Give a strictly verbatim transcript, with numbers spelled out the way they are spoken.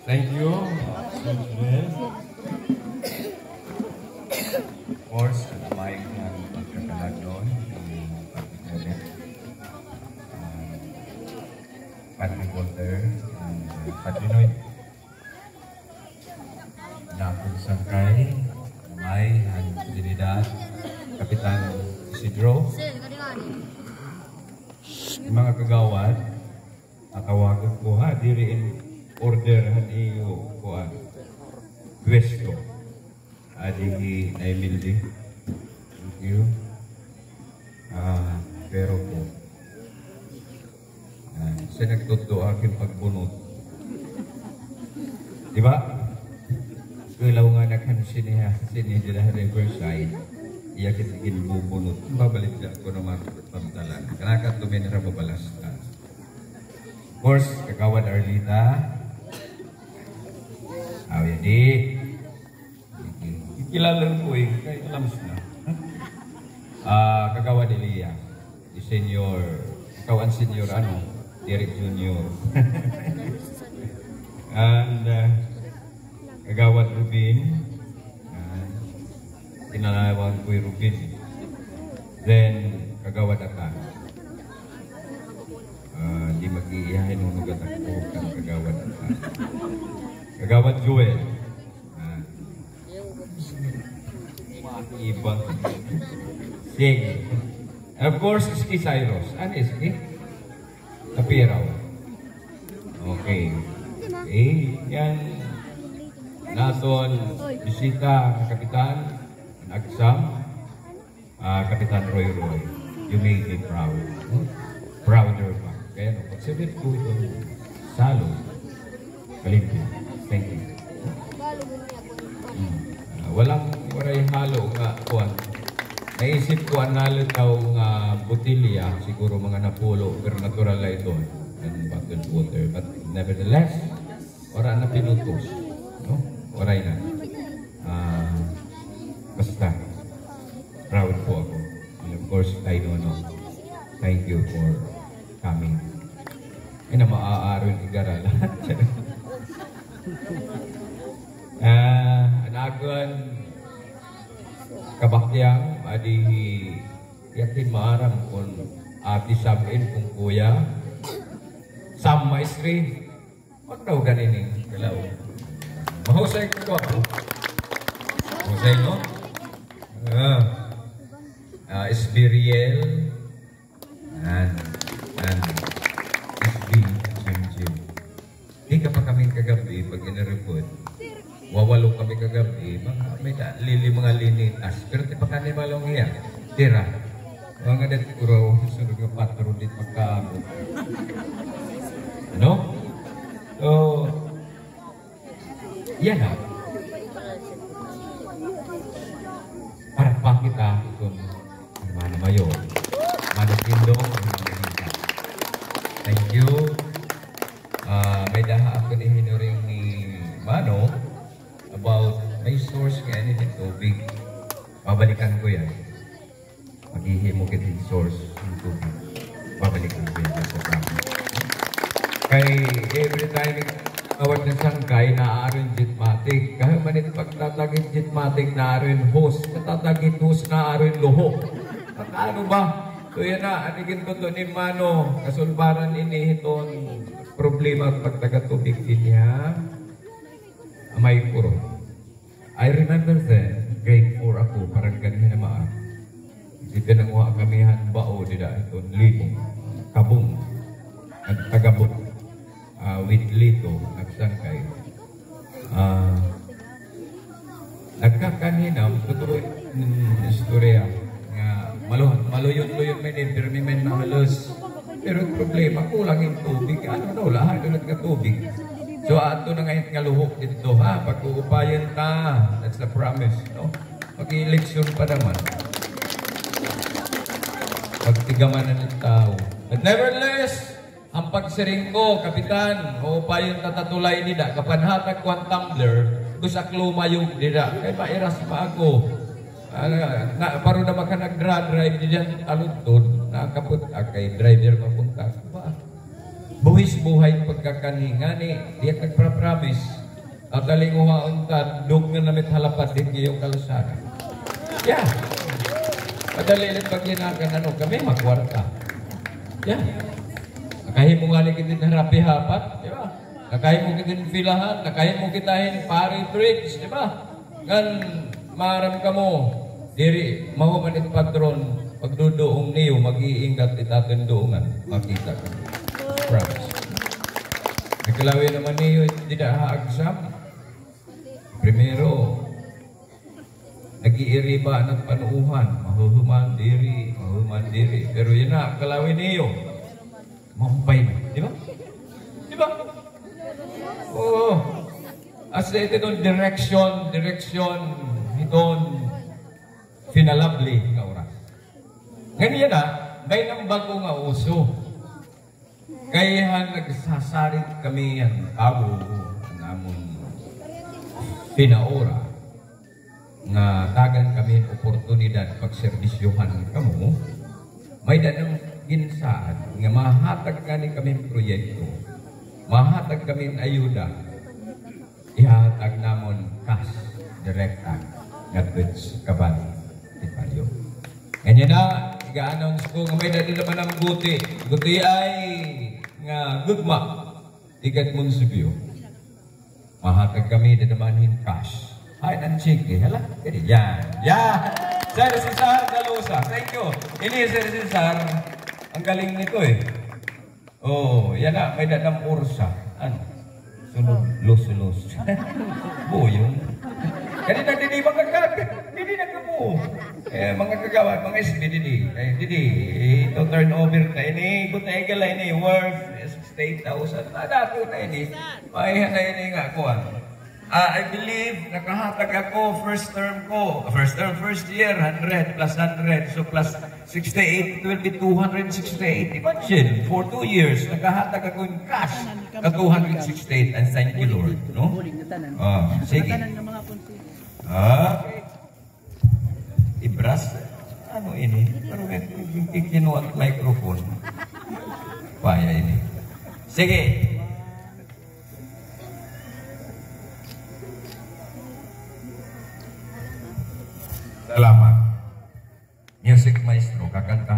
Thank you, Sir Joel. Of course, an amay nga pagkakalagnon, an pagkakalagnon, ah, Padre Walter, and, uh, Padre Noy. An akon sangkay, amay, han Trinidad, Kapitan Isidro. Mga kagawad, tatawagon ko ha, diri in order han iyo kuan, pwesto. Adi hi Nay Mildy. Thank you. Ah, pero po. Ah, siya nagtudlo akon pagbunot. Di ba? Kulaw nga naghan siniha, sini dida Riverside. Iya kita ginbubunot. Babalik siya ko naman pagdalan. Kanakat tumin ra mabalastan. Of course, Kagawad Arlita. Aw, yan di. Kilala ko eh, kay alam na. Ah, Kagawad Elia, si Senior, ikaw an senior, ano, Derek Junior. And, ah, Kagawad Rubin, ah, kinalawan ko Rubin. Then, Kagawad Atan. Ah, di mag-iiyahin mo nugat ako kan Kagawad Atan. Kagawad Joel. Ah. Iba. Sige. And of course, Iski Cyrus. Ano Iski? Kapiraw. Okay. Eh, yan. Naton bisita, Kapitan, Agsam. Ah, Kapitan Roy Roy, you made me proud. Hmm? Prouder pa. Kaya no, pagsabihin ko ito, salo, kalimpi. Thank you. Hmm. Ah, walang, waray halo nga, kuan. Naisip ko, an nalutaw nga botilya, siguro mga napulo, pero natural na ito. And bottled water. But nevertheless, wara na pinutos, no? Waray na. Ah, basta, proud po ako. And of course, kay Nono, thank you for coming. Ay, na maaaron igara lahat. Ah, an akon kabakyang, adi, yakin maaram kun Ate Sam-in, kun Kuya Sam Maestri. Magdaw ganini, hello. Mahusay ko gwapo. Mahusay, no? Ah. Ah, Esbiriel. An, an, S B, Jim Jim. Di ka pa kami kagab-i pag-inireport. Wawalo kami kagab-i, mga, may da, lili, mga linitas. Pero di pa kami malong iya. Tira. Mga dat kuraw, sunod nga patron di pagkaabot. Ano? So, yana. Para pakita iton Hermano Mayor. Mano Tindong, Hermano Lisa. Thank you. Ah, may daha ako ni hinuring ni Mano about may source nga ini hin tubig. Babalikan ko yan. Maghihimo kita hin source hin tubig. Babalikan ko yan sa program. Kay every time kawat nga sangkay, naaron jetmatic. Kay manit pagtatag hin jetmatic, naaron hose. Katatag hin hose, naaron luho. Ano ba? So yana, an igintuto ni Mano, kasulbaran ini hiton problema pagtaga tubig dinhi, ha? Amay puro. I remember then, grade four ako, parang ganhi na maan. Di pinanguha kami han bao dida hiton Lito. Kabong. Nagtagabot. Ah, with Lito, nagsangkay. Ah, nagkakanhinam, totoo, mm, istorya nga maluyon-luyon man ini, pirmi man mahalos. Pero an problema, kulang hin tubig. Ano daw, lahat nga tubig. So, ato na nga hit nga luhok didto, ha? Pag-uupayan ta. That's the promise, no? Mag-eleksyon pa naman. Pagtigaman na ng tao. But nevertheless, an pagsiring ko, Kapitan, uupayan ta tatulay dida, kapanhatag ko an tumbler, gusto ak lumayog dida. Kay mairas pa ako. Ala, na, paro na maka nagdra-drive diyan, taludtod, nakaput, ah, kay driver mapunta. Ba? Buhis buhay pagkakanhi ngani, diya nagprapromise. At alinguhaon ta, dugna na mit halapad din iyo kalsada. Yeah. Madali lang pag-inakan, ano, kami makwarta. Yeah. Nakahimo ngani kita hin harapi-hapat, di ba? Nakahimo kita hin filahan, nakahimo kita hin pari bridge, di ba? Ngan maaram kamo, diri mahuman it patron, pagduduong niyo, mag-iingat it aton duongan. Makita kamo. Promise. Nakalawi naman niyo, dida ha agsam. Primero, nag-iiriba an panuuhan. Mahuhuman diri, mahuhuman diri. Pero yana, kalawi niyo. Maupay na. Di ba? Di ba? Oo. As ito iton direksyon, direksyon iton pinalabli nga oras. Ngan yana, may-ada bag-o nga uso. Kay han nagsasarit kami han tawo, an amon pinaura. Nga tagan kami hin oportunidad pagserbisyohan kamo, may-ada na ginsaad nga mahatag ngani kami hin proyekto, mahatag kami hin ayuda, ihahatag namon cash direkta ngadto ha kaban ni Mario. Ngan yana, iga-announce ko nga may-ada naman an guti, gutiay nga gugma, tikang munisipyo. Mahatag kami dida man hin cash. Ay, an cheque, hala. Diri, yan. Yan. Sir Cesar Dalosa. Thank you. Ini, Sir Cesar, an galing nito, eh. Oh, yana, may-ada na ursa. Ano? Sunod, los, los. Buyong. Kani na didi, mga kag-, didi na kapo. Eh, mga kagawad, mga S B, didi. Eh, didi. Ito turnover na ini. Ikot na igala ini. Worth sixty-eight thousand. Ah, dati na ini. May na ini nga, kuwan. Ah, I believe, nakahatag ako, first term ko. First term, first year, hundred plus hundred. So, plus sixty-eight, it will be two hundred sixty-eight. Imagine, for two years, nakahatag ako hin cash na two hundred sixty-eight. And thank you, Lord. No? Ah, sige. Ah, ibras. Ano ini? Pero may kikinuha an microphone. Paya ini. Sige. Salamat. Music maestro, kakanta.